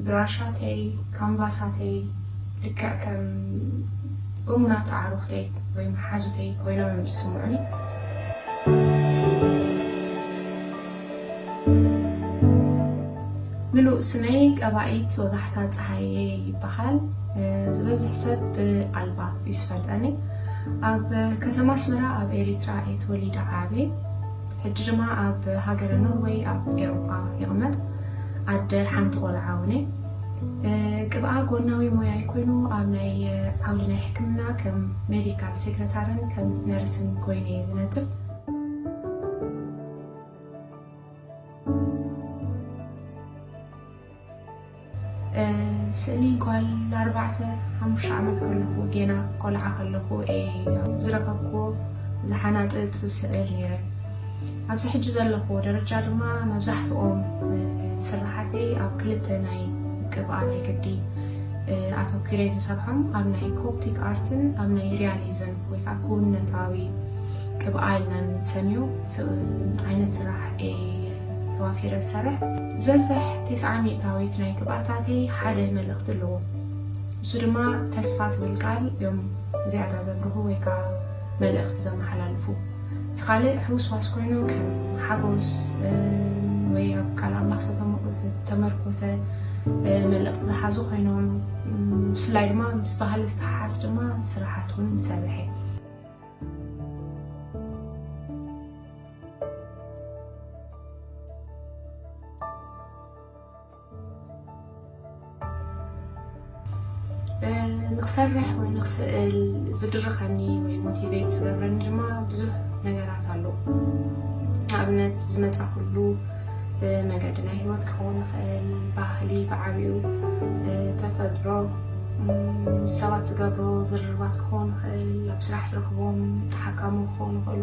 ብራሻተይ፣ ካንቫሳተይ፣ ልክዕ ከም እሙናት ኣዕሩኽተይ ወይ መሓዙተይ ኮይኖም እዮም ዝስምዑኒ። ምሉእ ስመይ ቀባኢት ወጋሕታ ጸሃየ ይበሃል። ዝበዝሕ ሰብ ብኣልባ እዩ ዝፈልጠኒ። ኣብ ከተማ ኣስመራ ኣብ ኤሪትራ እየ ተወሊደ ዓብየ። ሕጂ ድማ ኣብ ሃገረ ኖርወይ ኣብ ኤውሮጳ ይቕመጥ። ኣደ ሓንቲ ቆልዓ እውን እየ። ቅብኣ ጎናዊ ሞያይ ኮይኑ ኣብ ናይ ዓውዲ ናይ ሕክምና ከም ሜዲካል ሴክረታርን ከም ነርስን ኮይነ እየ ዝነጥፍ። ስእሊ ጓል ኣርባዕተ ሓሙሽተ ዓመት ከለኹ፣ ጌና ቆልዓ ከለኹ እየ ዝረኸብኩዎ ዝሓናጥጥ ስእል ነይረ። ኣብዚ ሕጂ ዘለኹዎ ደረጃ ድማ መብዛሕትኦም ስራሓተይ ኣብ ክልተ ናይ ቅብኣ ናይ ግዲ ኣተኲረ ዝሰርሖም፣ ኣብ ናይ ኮፕቲክ ኣርትን ኣብ ናይ ሪያሊዝም ወይ ከዓ ክውንነታዊ ቅብኣ ኢልና ንሰምዮ ዓይነት ስራሕ እየ ተዋፊረ ዝሰርሕ። ዝበዝሕ ተስዓ ሚእታዊት ናይ ቅብኣታተይ ሓደ መልእኽቲ ኣለዎ። እሱ ድማ ተስፋ ትብል ቃል እዮም ዝያዳ ዘብርሁ ወይ ከዓ መልእኽቲ ዘመሓላልፉ። እቲ ካልእ ሕውስዋስ ኮይኑ ከም ሓጎስ ወይ ኣብ ቃል ኣምላኽ ዝተመርኮሰ መልእኽቲ ዝሓዙ ኮይኖም፣ ብፍላይ ድማ ምስ ባህሊ ዝተሓሓዝ ድማ ስራሓት እውን ይሰርሕ እየ። ንክሰርሕ ወይ ንክስእል ዝድርኸኒ ወይ ሞቲቬት ዝገብረኒ ድማ ብዙሕ ነገራት ኣሎ። ንኣብነት ዝመፃኹሉ መገዲ ናይ ህይወት ክኸውን ይኽእል፣ ባህሊ ብዓብዩ፣ ተፈጥሮ፣ ምስ ሰባት ዝገብሮ ዝርርባት ክኸውን ይኽእል፣ ኣብ ስራሕ ዝረኽቦም ተሓካሙ ክኸውን ይኽእሉ።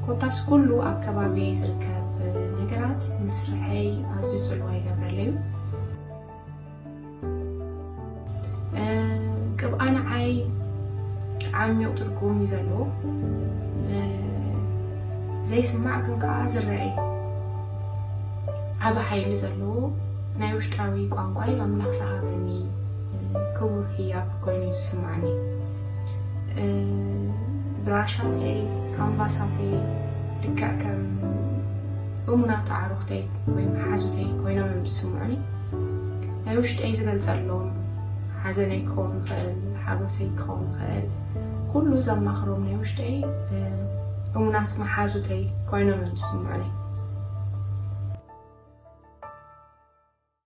ኮታስ ኩሉ ኣብ ከባቢ ዝርከብ ነገራት ምስርሐይ ኣዝዩ ፅልዋ ይገብረለይ እዩ። ቅብኣ ንዓይ ዓሚቕ ትርጉም እዩ ዘለዎ። ዘይስማዕ ግን ከዓ ዝረአ እዩ። ዓቢ ሓይሊ ዘለዎ ናይ ውሽጣዊ ቋንቋይ ኣምላኽ ዝሃበኒ ክቡር ህያብ ኮይኑ እዩ ዝስማዓኒ። ብራሻተይ፣ ካንቫሳተይ ልክዕ ከም እሙናት ኣዕሩኽተይ ወይ መሓዙተይ ኮይኖም እዮም ዝስምዑኒ። ናይ ውሽጠይ ዝገልጸሎም ሓዘነይ ክኸውን ይኽእል፣ ሓጎሰይ ክኸውን ይኽእል፣ ኩሉ ዘማኽሮም ናይ ውሽጠይ እሙናት መሓዙተይ ኮይኖም እዮም ዝስምዑኒ።